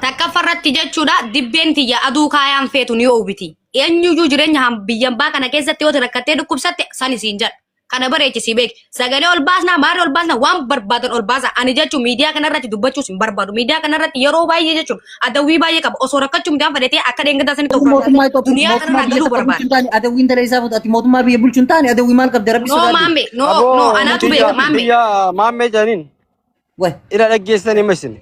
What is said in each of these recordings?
Takkaffaa irratti jechuudha dibbeen tiyya aduu kaayaan feetu ni oowwiti. Eenyuyyuu jireenya biyyambaa kana keessatti yoo rakkattee dhukkubsatte san isiin jedha. Kana bareechisii beeki. Sagalee ol baasnaa maarree ol baasnaa waan barbaadan ol baasa. Ani jechuun miidiyaa kanarratti dubbachuus hin barbaadu. Miidiyaa kanarratti yeroo baay'ee jechuun adawwii baay'ee qaba. Osoo rakkachuu midhaan fedhatee akka dheengaddaa sanitti of Mootummaa Itoophiyaa duniyaa mootummaa kanarraa biyya galuu takka barbaada. bulchu hin taane adawwiin dhala isaa fuutu ati mootummaa biyya bulchu hin taane adawwii maal qabda rabbi No sodaadhu. maamme no Aboo no anaatu biyya beeka maamme. biyya maammee jedhaniin Way. ila dhaggeessanii himasin.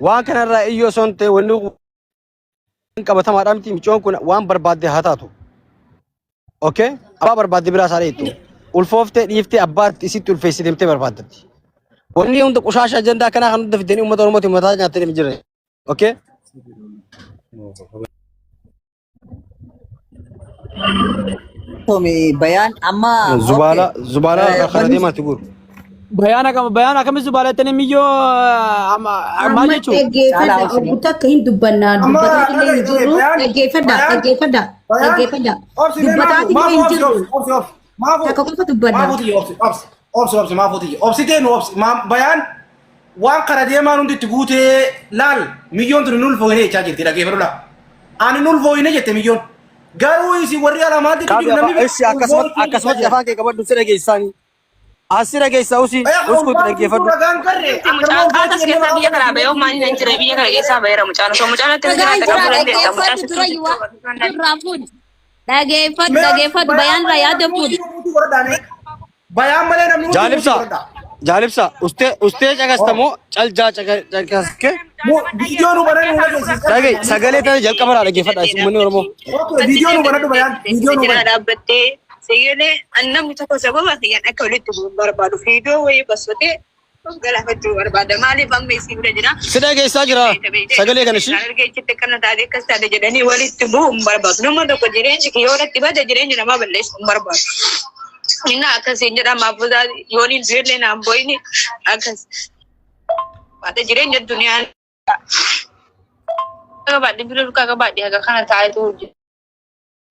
Waan kanarraa iyyoo osoo hin ta'e wanni kun qabatamaadhaa miti micoon kun waan barbaadde haa taatu. Okay? Abbaa barbaadde biraa isaa dheettu. Ulfooftee dhiiftee abbaa isitti ulfeessite deemtee barbaaddatti. Wanni hunda qushaasha ajandaa kanaa kan hunda fidanii uummata Oromootiin mataa nyaattanii hin jirre. Okay? Tome bayaan amma Zubaala okay. zubaala kana Wanni deemaatti guuru. Bayaan akkam bayaan akkami zubaala jettanii miyyoo maal Amma jechuun? dhaggeeffadha caalaa obsi. obbo takka hin dubbannaa Amma dubbataatillee hin dhagahi dhagahi jirru bayaan dhaggeeffadha bayaan dhaggeeffadha bayaan dhaggeeffadha obsi mee maafu dubbataatillee maafu hin obsi jirru obsi obsi obsi maafu takka qofa dubbanna. maafu tiyya obsi obsi obsi obsi maafu tiyya obsi tee nu obsi bayaan waan kana deemaan hundi itti guutee laal miyyoon tun hin ulfooyne jechaa jirti dhaggeeffadhu laa ani hin ulfooyne jette miyyoon garuu isin warri alaa maal jettu Qabi jiru namni afaan ishi akkasumatti ulfooyne jechaa akkasumatti jira. afaan kee qabadhu si dhageessaani. As si dhageessa usi uskuutti dhaggeeffadhu. Ragaan garree Wanti mucaan qaatas keessaa biyya kanaa bahee maaliin hin jire biyya kana keessaa baheera mucaan osoo mucaan akka Ragaan jiraate jira qabuu dandeessa mucaa dhaggeeffadhu sittuu dura sittuu yuwaa agarsiisuu dandeessa. irraa fuudhi. Dhaggeeffadhu dhaggeeffadhu bayaan irraa yaada fuudhi. Bayaan malee namni hundi Jaalibsa godha. jaalibsa ustee ustee caqastamoo caljaa caqaske Viidiyoo nu banadhu nu dhageessisa. dhaga'i sagalee tana jalqabarraa dhaggeeffadha uummanni Oromoo. Okay, viidiyoo nu banadhu bayaan. Viidiyoo nu Cinaa banadhu. dhaabbattee sagalee an namni tokko sababa kiyyaan akka walitti bu'u hin barbaadu. Fiidoo wayii basotee of galaafachuu barbaada. Maaliif amma isii bira jira? Si dhageessaa jira sagalee kana ishii. Isaan erga ichitti akkana taate akkas taate jedhanii walitti bu'uu hin barbaadu. Nama tokko jireenyi kiyyoon itti bade jireenya namaa balleessuu hin barbaadu. Inni akkasiin jedhama abbootaa yoon hin du'ellee naan boo'ini akkas. Baate jireenya duniyaa qabaadhe bira duukaa qabaadhe haga kana taa'etu hojjeta.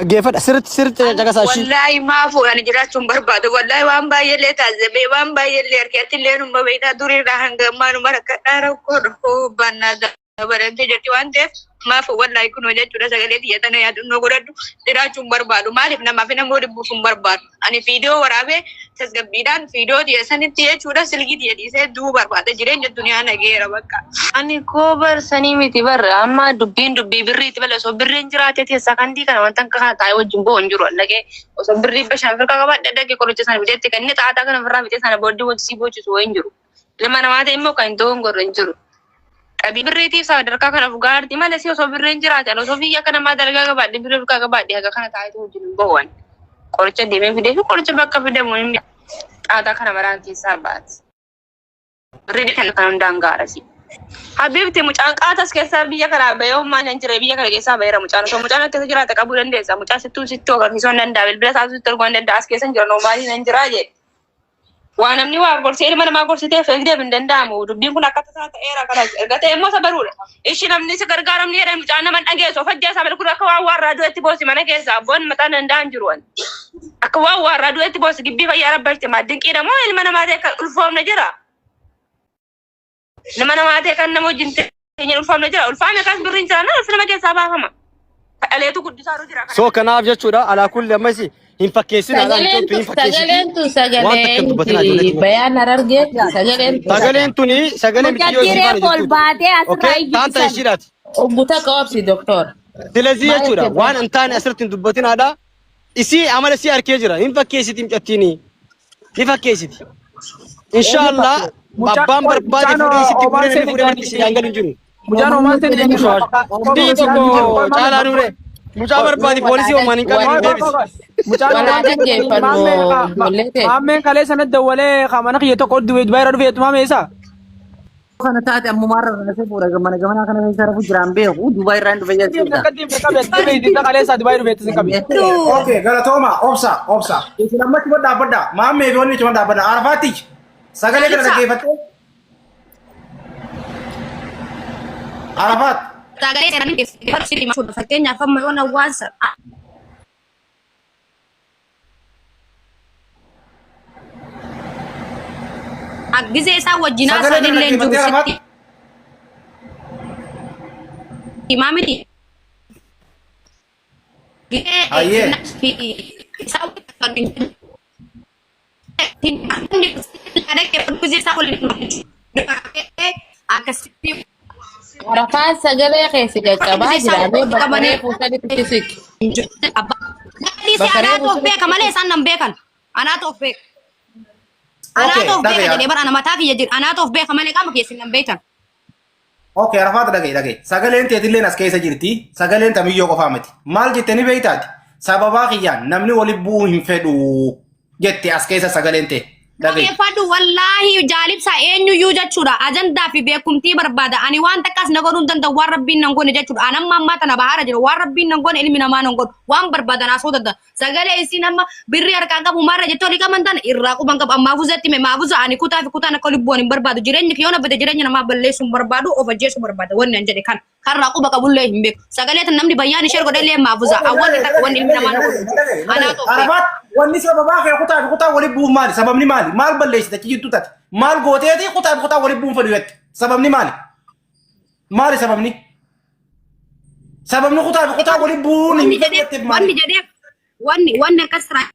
Dhaggeeffadha sirriitti sirriitti caqasaa ishii. Wallaahi maafuu ani jiraachuu hin barbaadu. Wallaahi waan baay'eellee taasisee waan baay'eellee harkatti illee numa beektaa duriirraa hanga ammaa numa rakkadhaa rakkoo dhufuu bannaa dabalamtee jirti waan ta'eef maafuu wallaahi kunoo jechuudha sagalee tiyya tana yaadannoo godhadhu jiraachuu hin barbaadu. Maaliif namaaf nama dhibbuuf hin barbaadu. Ani viidiyoo waraabee tasgabbiidhaan viidiyoo tiyya sanitti jechuudha silkii tiyya dhiisee du'uu barbaada. Jireenya duniyaa nageera bakka. Ani koo bar sanii miti bar amma dubbiin dubbii birriitti malee osoo birriin jiraatee teessaa kandii kana wanta akka kana taa'ee wajjin bo'u hin jiru dhaqee osoo birrii bashaan firqa qabaadhe dhaqee qoricha sana fidee itti kennee xaaxaa kana ofirraa fixee sana booddee wanti sii boochisu wayii hin jiru. Ilma namaa ta'e immoo kan hin ta'u hin godhu hin jiru. Qabii birriitiif sadarkaa kana of gaarti malee si osoo birriin jiraate ani osoo biyya akka namaa dalagaa qabaadhe birrii ofirraa qabaadhe haga kana taa'eetu wajjin hin bo'u ani. Qoricha deemee fidee fi qoricha bakka fidamu hin xaaxaa kana maraan keessaa baati. Birrii kana kan hundaan gaarasi. Habibti mucaan qaatas keessaa biyya kanaa bahee homaa hin jire biyya kana keessaa baheera mucaan osoo mucaan akka jiraate qabuu dandeessa mucaa sittuu sittuu agarsiisuu hin danda'a bilbila isaa sittuu arguu hin danda'a as keessa hin jiran homaa hin jiraa jedhe. Waa namni waa gorsee ilma namaa gorsitee feegdeef hin danda'amu. Dubbiin kun akka tasaa ta'eera kana erga ta'e immoo isa baruudha. Ishi namni si gargaaramni jedhan mucaan nama hin dhageessu. Of ajjeesaa malee kun akka waan waarraa du'etti boosi mana keessa abboon mataa danda'an jiru. Akka waan waarraa du'etti boosi gibbii fayyaa rabbashte maa dinqiidha moo ilma namaa ta'e kan ulfoofne jira. Nama namaa ta'e kan nama wajjin ta'e ulfaamne jira. Ulfaame kaas birriin jira na ulfi nama keessaa baafama. Dhaleetu guddisaatu jira. So kanaaf jechuudha alaa kulli ammas hin fakkeessin alaa hin Sagaleen toltu hin tun fakkeessiti. sagaleen tun Waan sagalee takka hin dubbatinaa ijoollee miti keenya. bayaan harargeetti sagaleen tun. Sagaleen tuni sagalee mitiyyoo Mucattii isii faana reefu ol jirtuuti. baatee asirraa Okay iyyitu taanta sana. ishiidhaati. Obbo takka obsi doktor. Silazii Maal jechuudha jettee? waan hin taane asirratti hin dubbatinaadha. Isii amala isii arkee jira hin fakkeessiti mucattiini. Ni fakkeessiti. Inshaallah abbaan barbaade fuudhee isitti fuudhee namni fuudhee manatti isii galu hin jiru. Mucaan homaan seen Biyyi tokko caalaa nuure. Mucaa barbaade poolisii homaan hin qabne nu deebisi. Mucaan Walaa dhaggeeffannu ijoollee ta'e. Maammeen kalee sana dawwalee mana kiyya tokko Dubaay irra dhufee maamee isaa. Kana taate ammumaarra raasee fuudha gamana gamanaa kana keessa rafu jiraan beeku Dubaay irraa hin dhufe jechuudha. Akka diimte qabe ati kalee isaa Dubaay dhufee itti qabe. Okay, galatooma obsa obsa. Isin amma chuma dhaabbadha. Maammee fi wanni chuma dhaabbadha. Arafaatti sagalee kana dhaggeeffattee. Arafaat. Sagalee seeraan dhaggeeffadhu sitti himaa fakkeenyaaf amma yoon hawaasa Gizee isaa wajjin Sagalee haasa'an kana illee hin jiru dhaggeeffattee Arafaat. sitti. Himaa miti. Hayyee. Akkasitti Arafaan sagalee keessa caccabaa jira. Mee bakka reefu sanitti siqi. Dhiisee anaatu of beeka malee isaan nan beekan. Anaatu of beeka. Okay, Anaatu of beeka dhagaye. jedhee bara ana mataa kiyya jira. Anaatu of beeka malee qaama keessi nan beekan. Okay, Arafaat dhagaye dhagaye. Sagaleen teetilleen as keessa jirti. Sagaleen tamiyyoo qofaa miti. Maal jette ni beektaati? Sababaa kiyyaan namni walitti bu'uu hin fedhu jette as keessa sagaleen tee. Dhagaye. Dhaggeeffadhu wallaahi jaalibsa eenyuyyuu jechuudha. Ajandaa fi beekumtii barbaada. Ani waan takkaas na godhuu hin danda'u waan rabbiin nan goone jechuudha. Ani amma ammaa tana bahaara jira. Waan rabbiin nan goone ilmi namaa nan godhu. Waan barbaadan haasoo danda'a. Sagalee isiin amma birrii harkaan qabu maarra jettee olii qaban tana irraa quban qabu. Ammaa fuzetti hime maafuza ani kutaa fi kutaan akka lubbuun hin barbaadu. Jireenyi kiyyoon abbate jireenya namaa balleessuu hin barbaadu of ajjeesuu barbaada. Wanni an jedhe kana. Karraa quba qabullee hin beeku. Sagalee tan namni bayyaan ishee godhellee maafuza. Awwanni takka wanni ilmi namaa na godhu. Anaatu of beeka. Arafaat wanni sababaa kee kutaa fi kutaa walitti bu'uuf maali? Sababni maali? Maal balleessite achi jirtu taate? Maal gooteeti kutaa fi kutaa walitti bu'uun fedhu jette? Sababni maali? Maali sababni? Sababni kutaa fi kutaa walitti bu'uun Wanni hin fedhu jedheef jetteef wanni maali? jedheef wanni wanni akkas siraa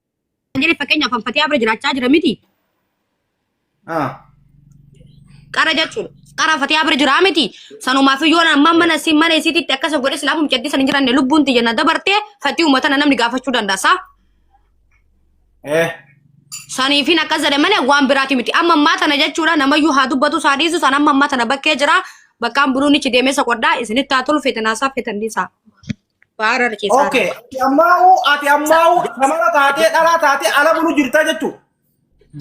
jedhe fakkeenyaaf anfatee abira jiraachaa jira miti. Ah. Qara jechuudha. Qara fatee abira jiraa miti. Sanumaaf iyyuu amma mana isii mana isiititti akkas of godhe silaafum caddii san hin jiranne lubbuun tiyya na dabartee fatii uummata na namni gaafachuu danda'a saa. Eh. Saniifin akkas jedhe malee waan biraati miti. Amma ammaa tana jechuudha namayyuu haa dubbatu saa dhiisu san amma ammaa tana bakkee jira. Bakkaan buluun ichi deemee soqodhaa isinitti haa tolu feetan haasaa feetan dhiisaa. Baara keessaa. Okay. Ati ammaa'uu ati ammaa'uu shamara taatee dhalaa taatee ala bulu jirta jechuudha.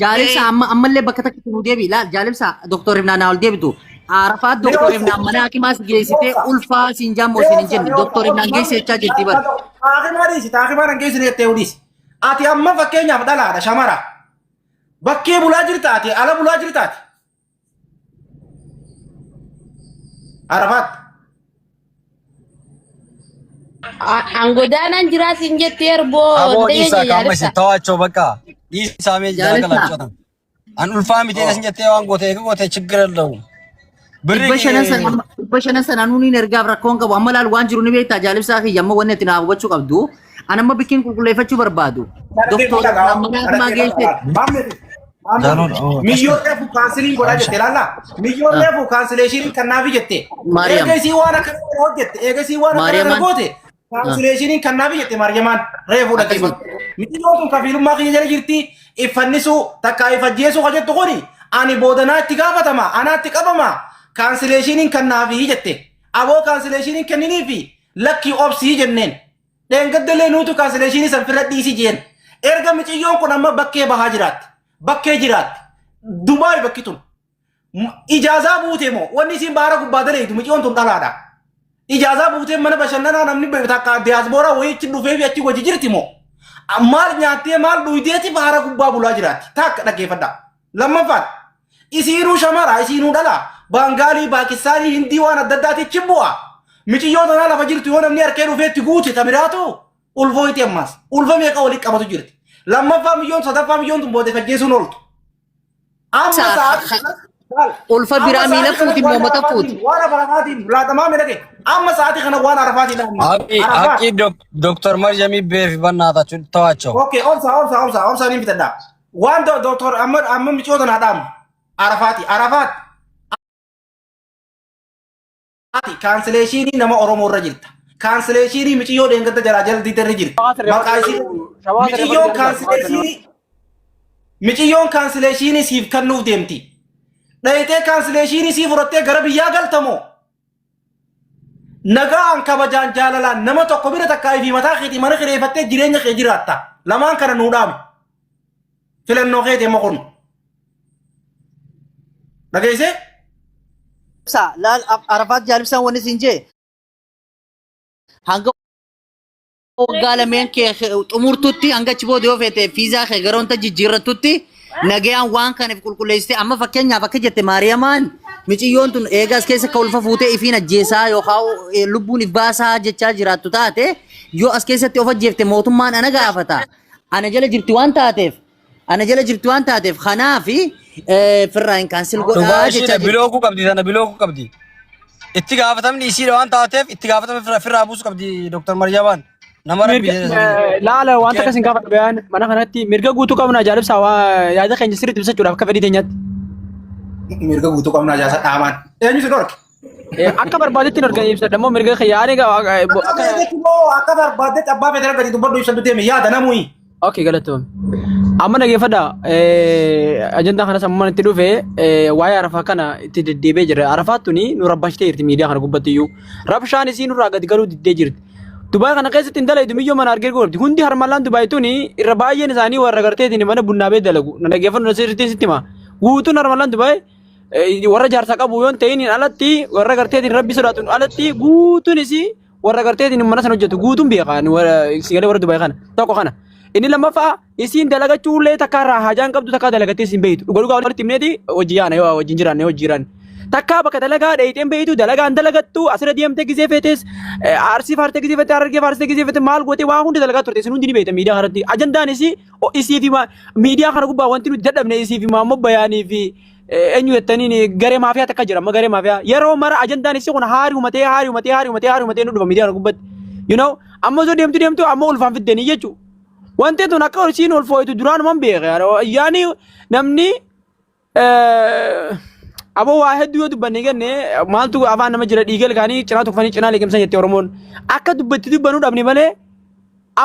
Jaalibsa amma ammallee bakka takkatti nu deebi ilaal jaalibsa doktor Ibnaan haa ol deebitu. Arafaat doktor Ibnaan mana hakimaas geessitee ulfaa siin jaammoo siin hin jenne doktor Ibnaan geesse jechaa jirti bara. Taakimaa dhiisi taakimaa nan geessine jettee dhiisi. Ati amma fakkeenyaaf dhalaadha shamara. Bakkee bulaa jirta ati ala bulaa jirta ati. Arafaat. Angodaanaan jiraa siin jetti erboo. Aboo dhiisaa Ta'ee qaama jaalibsa. isin tawaachoo bakka dhiisaa mee Jaalibsa. jaalala An ulfaa miti eega sin jettee waan goote eega goote chiggir ellewu. Birri 500 sana 500 sana nuun hin ergaaf rakkoon qabu amma laal waan jiru ni beektaa jaalibsaa kiyya amma wanni ati naa hubachuu qabdu an amma bikkiin qulqulleeffachuu barbaadu doktor Ibnaan mana hakimaa geesse. Miyyoon reefu kaansiliin godhaa jette laalla. Miyyoon reefu kaansileeshinii kannaafi jette. Maariyaam. Eega isii waan akkana kana hojjette. Eega isii waan akkana kana Maariyamaan. goote. Kaansileeshiniin kannaafi jette Maariyamaan reefu dhaggeeffatu. Miyyoon kun kafiilummaa kiyya jala jirti. Iffannisuu takkaa ifajjeesuu ka jettu kuni ani boodanaa itti gaafatama anaatti qabama kaansileeshiniin kannaafi jette. Aboo kaansileeshiniin kenniniifi lakkii obsii jenneen. Dheengaddalee nuutu kaansileeshinii san firra dhiisi jeen. Erga miciyyoon kun amma bakkee bahaa jiraatti. Bakkee jiraatti. Dubaay bakki tun. Ijaazaa buute moo wanni isiin baara gubbaa daleeytu miciyyoon tun dhalaadha. Ijaazaa buutee mana bashannanaa namni takka diyaasbooraa wayii achi dhufee fi achi wajji jirti moo. Maal nyaattee maal dhuydeeti baara gubbaa bulaa jiraatti. Takka dhaggeeffadhaa. Lammaffaan isiinuu shamara isiinuu dhala Baangaalii Paakistaanii Hindii waan adda addaati achi bu'a. Miciyyoo tanaa lafa jirtu yoo namni harkee dhufee itti guute ta biraatu ulfooyti ammaas. Ulfa meeqa walitti qabatu jirti. Lammaffaa miyyoon sadaffaa miyyoon tun booda fajjeesuun ooltu. Amma sa'aatii Ulfa biraa miila fuuti moo mata fuuti? Waan arafaatiin laatamaa midhage. Amma sa'aatii kana waan arafaatiin Haqqi haqqi Dr. Maryamii beefi bannaatachu tawaachoo. Okay, obsa obsa obsa obsa ni bitadha. Waan doktor amma amma micoota naa dhaamu. Arafaati Arafaat. Ati kaansileeshinii nama Oromoo irra jirta. Kaansileeshinii miciyyoo dheengadda jalaa jala diida irra jirta. Maqaa isii miciyyoon kaansileeshinii miciyyoon kaansileeshinii siif kennuuf deemti. Dhayitee kaansileeshinii sii fudhattee gara biyyaa galtamoo? Nagaan kabajaan jaalalaan nama tokko bira takkaa fi mataa keetii mana kireeffattee jireenya kee jiraatta. Lamaan kana nuu dhaame. Filannoo keetii amma kun. Dhageessee? Ibsa laal Arafaat jaalibsaan wanni siin jee hanga waggaa lameen kee xumurtutti hanga achi booda yoo feete fiizaa kee gara wanta jijjiirrattutti nagayaan waan kanaaf qulqulleessite amma fakkeenyaaf akka jette Maariyamaan miciyyoon tun eegaas keessa akka ulfa fuutee ifiin ajjeesaa yookaan lubbuun if baasaa jechaa jiraattu taate yoo as keessatti of ajjeefte mootummaan ana gaafata ana jala jirti waan taateef ana jala jirti waan taateef kanaafi firraa hin cancel godhaa Dhugaa jechaa ishiidha jirti. bilookuu qabdi tana bilookuu qabdi. Itti gaafatamni isiidha waan taateef itti gaafatama firraa buusuu qabdi Dr. Maryamaan. Nama rabbi Mirga jedhe sanii. laala wanta Okay. akkas hin gaafadhu bayaan mana kanatti mirga guutuu qabna ajaa'ibsaa waa yaada keenya sirriitti ibsachuudhaaf akka fedhii teenyaatti. Mirga guutuu qabna jaasa dhaamaan. Eenyu si dhorke? Akka barbaadetti hin argan ibsadha immoo mirga kiyya ani Akka feetetti moo akka barbaaddetti abbaa feete gadi dubbadhu ibsadhu deemi yaada namuyi. Okay galatoom. Amma dhageeffadha ajandaa kanas amma itti dhufe waa'ee arafaa kana itti deddeebi'ee jira. Arafaa tuni nu rabbashtee jirti miidiyaa kana gubbatti iyyuu. Rabshaan isii nurraa gadi galuu diddee jirti. Dubaay kana keessatti hin dalaydu miyyoo mana argee godhti. Hundi harmallaan Dubaay tuni irra baay'een isaanii warra garteetiin mana bunnaa bee dalagu. Na dhageeffadhu na sirriitti sitti hima. Guutuun harmallaan Dubaay warra jaarsa qabu yoon ta'in alatti warra garteetiin rabbi sodaatuun alatti guutuun isii warra garteetiin mana sana hojjetu guutuun beeka ani warra sigalee warra Dubaay kana tokko kana. Inni lammaffaa isiin dalagachuu illee takka irraa haajaan qabdu takka dalagattee isin beektu dhuga dhugaa walitti himneeti hojii yaana yoo wajjin jiraanne hojii jiraanne. Takka bakka dalagaa dheeyxeen beektu dalagaan dalagattu asirra deemtee gizee feetes arsii faartee gizee feete harargee faarsitee gizee feete maal gootee waa hunda dalagaa turte isin hundi ni beekta miidiyaa kanatti ajandaan isii isii fi miidiyaa kana gubbaa wanti nuti dadhabne isii fi maammoo bayaanii fi eenyu jettaniin garee maafiyaa takka jira amma garee maafiyaa yeroo mara ajandaan isii kun haari umatee haari umatee haari umatee haari umatee nu dhufa miidiyaa kana gubbatti you know amma osoo deemtu deemtu amma ulfaan fiddanii jechuudha. Wanti tun akka isiin ulfooytu duraanuman beeka yaani namni aboo waa hedduu yoo dubbanne jenne maaltu afaan nama jira dhiiga ilkaanii cinaa tuffanii cinaa liqimsan jette Oromoon akka dubbatti dubbanuu dhabne malee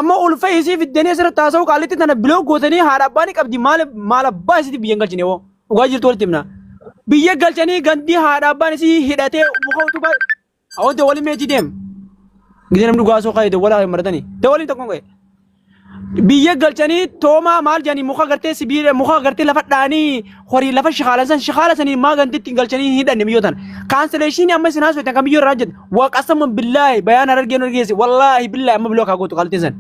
amma ulfa isii fiddanii asirratti haasa'uu qaalitti tana biloo gootanii haadha abbaa ni qabdi maal maal abbaa isiitti biyya hin galchine hoo dhugaa jirtu walitti himna biyya galchanii gandii haadha abbaan isii hidhatee muka utubaa Awwan dawwalii meetii deem. Gisee namni dhugaa osoo ka'e dawwalaa hin maratanii. Dawwaliin tokkoon ka'e. Biyya galchanii toomaa maal jedhanii muka gartee sibiila muka gartee lafa dhaanii horii lafa shikaala san shikaala sanii maa gantitti hin galchanii hin hidhanne biyyoo tana. Kaansileeshinii amma isin haasoftan kan biyyoo irraa hojjetan. Waaqasaman billaahi bayaan harargee nu argeesse wallaahi billaahi amma biloo kaa gootu qaltiin san.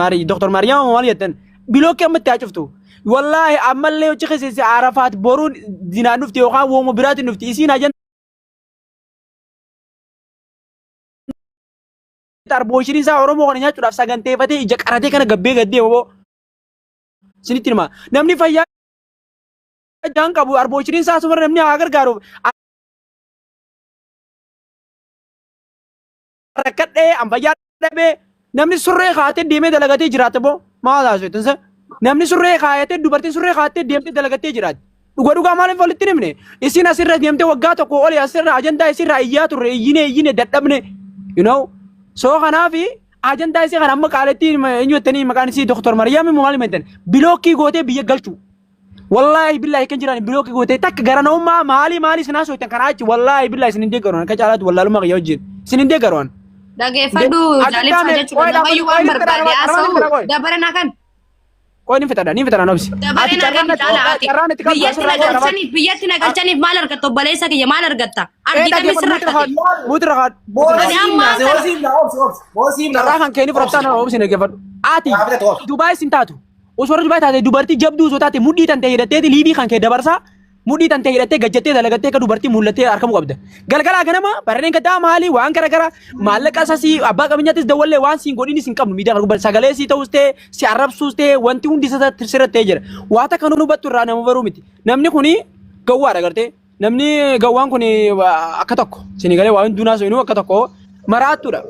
Maari Doktor Maariyaama maal jettan bilookii amma itti haa cuftu. Wallaahi ammallee hojii keessi Arafaat boruun zinaan dhufti yookaan wooma biraatiin dhufti isiin hajan Arbooshiin isaa Oromoo kana nyaachuudhaaf saganteeffatee ija qaratee kana gabbee gaddee oboo. Isinitti hima. Namni fayyaa jaan qabu arbooshiin isaa asuma namni haa gargaaruuf. Rakkadhee an fayyaa dhabee namni surree kaatee deemee dalagatee jiraata boo maal haasoftan sa namni surree kaayatee dubartiin surree kaatee deemtee dalagatee jiraatti. Dhuga dhugaa maaliif walitti hin himne? Isin asirra deemtee waggaa tokko oli asirra ajandaa isirraa iyyaa turre iyyine iyyine dadhabne. You know? So kanaaf ajandaa isii kana amma qaalittiin eenyu jettanii maqaan isii Dr. Mariyaam immoo maal himattan? Bilookii gootee biyya galchuu. Wallaahi billaahi kan jiraan bilookii gootee takka garana'ummaa maalii maalii isin haasoftan kanaa achi wallaahi billaahi isin hin deeggaru akka caalaatti wallaalummaa kiyya wajjin isin hin deeggaru. Dhageeffadhu Ajandaa jaalibsaa mee jechuudha. qoy Namayyuu dhaabbadhu waan qoy ni fixadha barbaade armaan ni haasa'u fixadha qoy. dabara na kan. Qoy ni fixadha ni fixadha nobsi. Ati Dabareen carraan hagam natti caala ati. carraan itti qabdu Biyyatti asirraa na qoy armaan. galchaniif biyyatti na galchaniif maal argatta obboleessa kiyya maal argatta? Ee Argitami dhaggeeffadhu sirra muti rakaa rakkate. muti rakaa Booda Ani siif ammaan naase kana hoosiif na obsi obsi hoosiif na carraa obsi kan keeni obsi. fudhattaa na obsi dhaggeeffadhu. Ati Gaafate obsi. Dubaay sin taatu osoo warra Dubaay taate dubartii jabduu osoo taate mudhii tantee hidhatteeti liivii kan kee dabarsaa mudhii tantee hidhattee gajjattee dalagattee akka dubartii mul'attee argamuu qabda. Galgalaa ganama barreen gaddaa maali waan gara gara maallaqa sasii abbaa qabeenyaattis dawwallee waan siin godhinis hin qabnu miidiyaa kana gubbaa sagalee sii ta'us ta'e si arrabsuus ta'e wanti hundi sirratti ta'ee jira. Waa takka nu hubattu irraa nama baruu miti. Namni kuni gawwaadha gartee. Namni gawwaan kun akka tokko isin galee waa hunduu naasoo akka tokko maraattuudha.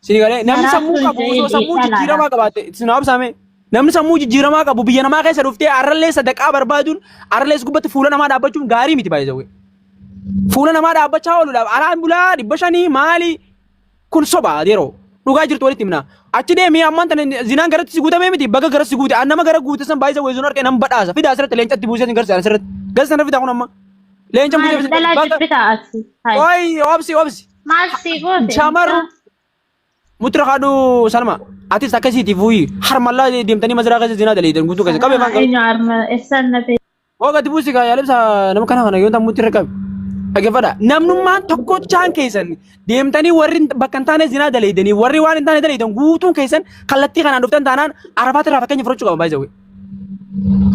Isin galee namni sammuu Maraattuun qabu osoo ta'ee sammuu dhalaadha. jijjiiramaa qabaate isin haabsaame. Namni sammuu jijjiiramaa qabu biyya namaa keessa dhuftee arrallee sadaqaa barbaaduun arrallee gubbatti fuula namaa dhaabbachuun gaarii miti baay'ee zawwee. Fuula namaa dhaabbachaa ooluudhaaf alaan bulaa 500 maali kun soba yeroo dhugaa jirtu walitti himna. Achi deemee ammaan tana zinaan garatti si guutamee miti baga gara si guute an nama gara guute san baay'ee zawwee sun harkee nan badhaasa fidaa asirratti leencatti buusee sin garsiisa asirratti gasa sana fidaa kun amma leenca Maal buusee dhalaa baga jibbitaa ati? Hai. Oi obsi obsi Maal sii goote shamarru mucaa? mutra kadhu Salma atis akkasiiti fuuyi harmallaa deemtanii maziraa keessa zinaa daleeydan guutuu keessa qabee Salma afaan qabe. eenyu arma eessaan na ta'e? Hoo gadi buusi kaa yaalibsa nama kana kana yoo ta'u mutti irra qabe. Dhaggeeffadha. Namnummaan tokkochaan keessan deemtanii warri bakka hin taane zinaa daleeydanii warri waan hin taane daleeydan guutuun keessan kallattii kanaan dhuftan taanaan Arafaat irraa fakkeenya fudhachuu qaba baay'ee.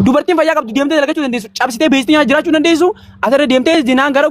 Dubartiin fayyaa qabdu deemtee dalagachuu dandeessu cabsitee beeksitee jiraachuu dandeessu asirra deemtee zinaan gara